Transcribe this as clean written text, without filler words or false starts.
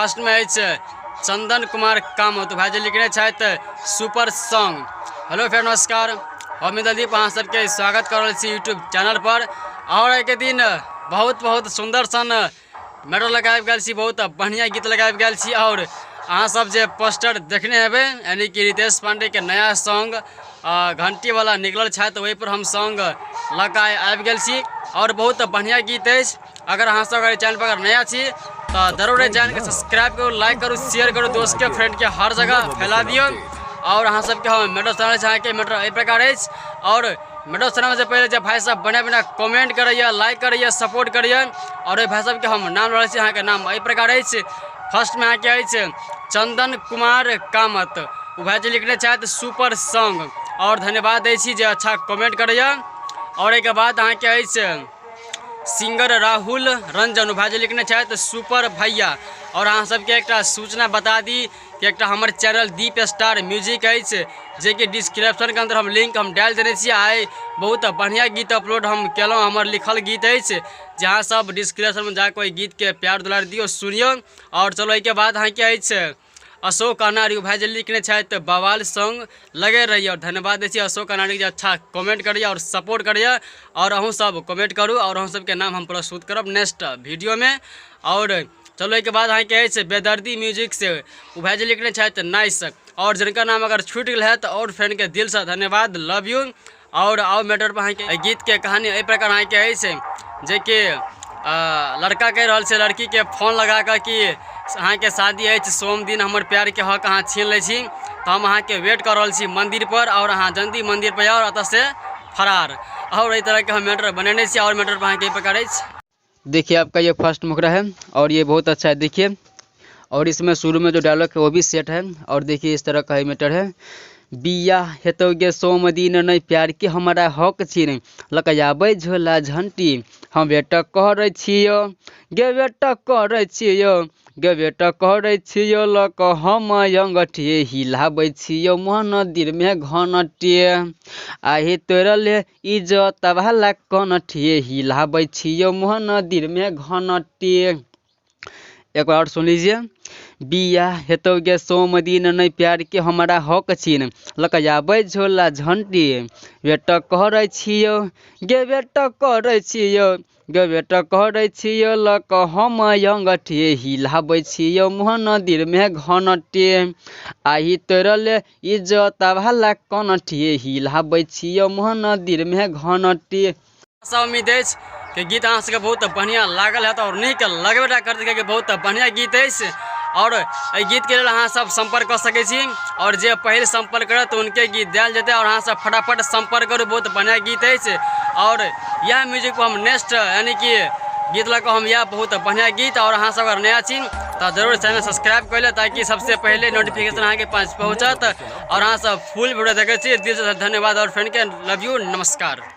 फर्स्टमे अछि चंदन कुमार कामत, भाईजी लिखने छथि सुपर सॉन्ग। हेलो फ्रेंड, नमस्कार, हम इंद्रदीप अहाँ सबके स्वागत कर रहल छी यूट्यूब चैनल पर। और एहिके दिन बहुत बहुत सुंदर सन मेडल लगाबि गेल छी, बहुत बढ़िया गीत लगाबि गेल छी। और अहाँ सब जे पोस्टर देखने हेबै, यानी कि रितेश पांडे के नया सॉन्ग घंटी वाला निकलल छथि, ओहि पर हम सॉन्ग लगा आबि गेल छी और बहुत बढ़िया गीत अछि। अगर अहाँ सब अगर चैनल पर अगर नया छी तो जरूर चैनल के सब्सक्राइब करू, लाइक करू, शेयर करू, दोस्त के फ्रेंड के हर जगह फैला दियौ। और अहाँ सबके हम मेडल सुनाबै छी, अहाँके मेडल एहि प्रकार अछि। और मेडल सुनाबै से पहिले जे भाई सब बढ़िया बढ़िया कमेंट करैया, लाइक करैया, सपोर्ट करैया, और ओहि भाई सबके हम नाम रहल छी, अहाँके नाम एहि प्रकार अछि। फर्स्टमे अहाँके अछि चंदन कुमार कामत, ओ भाईजी लिखने छथि सुपर सॉन्ग, और धन्यवाद दै छी जे अच्छा कमेंट करैया। और एहिके बाद अहाँके अछि सिंगर राहुल रंजन, भाईजी लिखने छथि सुपर भैया। और अहाँ सबके एकटा सूचना बता दी कि एकटा हमर चैनल दीप स्टार म्यूजिक अछि, जेकि डिस्क्रिप्शनके अंदर हम लिंक हम डालि देने छी। आइ बहुत बढ़िया गीत अपलोड हम केलहुँ, हमर लिखल गीत अछि, जहाँ सब डिस्क्रिप्शनमे जाकऽ ओहि गीतके प्यार दुलार दियौ, सुनियौ। और चलो एहिके बाद अहाँके अछि अशोक अनारी, भाईजी लिखने छथि बवाल सॉन्ग लगे रहिए। और धन्यवाद दै छी अशोक अनारी जे अच्छा कमेंट करैए और सपोर्ट करैए। और अहूँ सब कमेंट करू और अहूँ सबके नाम हम प्रस्तुत करब नेक्स्ट वीडियोमे। और चलो एहिके बाद अहाँके अछि बेदर्दी म्यूजिक से, ओ भाईजी लिखने छथि नाइस। और जिनकर नाम अगर छूटि गेल है तऽ और फ्रेंडके दिलसँ धन्यवाद, लव यू। और आओ मैटर पर अहाँके एहि गीतके कहानी एहि प्रकार अहाँके अछि जेकि लड़का कहि रहल छै लड़कीके फोन लगा कऽ कि अहाँके शादी अछि सोम दिन, हमर प्यारके हक अहाँ छीन लै छी, तऽ हम अहाँके वेट कऽ रहल छी मन्दिरपर और अहाँ जल्दी मन्दिरपर आउ और एतऽसँ फरार। और एहि तरहके हम मैटर बनेने छी। और मैटर पर अहाँके एहि प्रकार अछि। देखिए आपका ये फर्स्ट मुखड़ा है और ये बहुत अच्छा है, देखिए। और इसमें शुरू में जो डायलॉग है वो भी सेट है। और देखिए इस तरह का ये मैटर है। बियाह हेतौ गे सोम दिन नहीं, प्यार के हमारा हक छीन, लकयाबै झोला झंटी, हम वेट करै छियो गे, वेट करै छियो गे, वेट करै छियो लऽ कऽ हम अंगठी, हिलाबै छियो मंदिरमे घंटी, आही तोड़ल इज्जत वाला कनठी, हिलाबै छियो मंदिरमे घंटी। एक बार और सुन लीजिए। बियाह हेतौ गे सोम दिन नहीं, प्यार के हमारा हक छीन, लकयाबै झोला झंटी, वेट करै छियो गे, वेट करै छियो गे, वेट करै छियो लऽ कऽ हम अंगठी, हिलाबै छियो मंदिरमे घंटी, आही तोड़ल इज्जत वाला कनठी, हिलाबै छियो मंदिरमे घंटी। आशा उम्मीद अछि कि गीत अहाँ सबके बहुत बढ़िया लागल हैत और नीक लगबे टा करत, कियाकि बहुत बढ़िया गीत अछि। और एहि गीतके लेल अहाँ सब सम्पर्क कऽ सकै छी और जे पहिल सम्पर्क करत हुनके गीत देल जेतै। और अहाँ सब फटाफट सम्पर्क करू, बहुत बढ़िया गीत अछि। और इएह म्यूजिक पर हम नेक्स्ट यानी कि गीत लऽ कऽ हम इएह बहुत बढ़िया गीत। और अहाँ सब अगर नया छी तऽ जरूर चैनल सब्सक्राइब कऽ लेब ताकि सबसे पहिले नोटिफिकेशन अहाँके पास पहुँचत। और अहाँ सब फुल वीडियो देखै छी, दिलसँ धन्यवाद और फ्रेंडके लव यू, नमस्कार।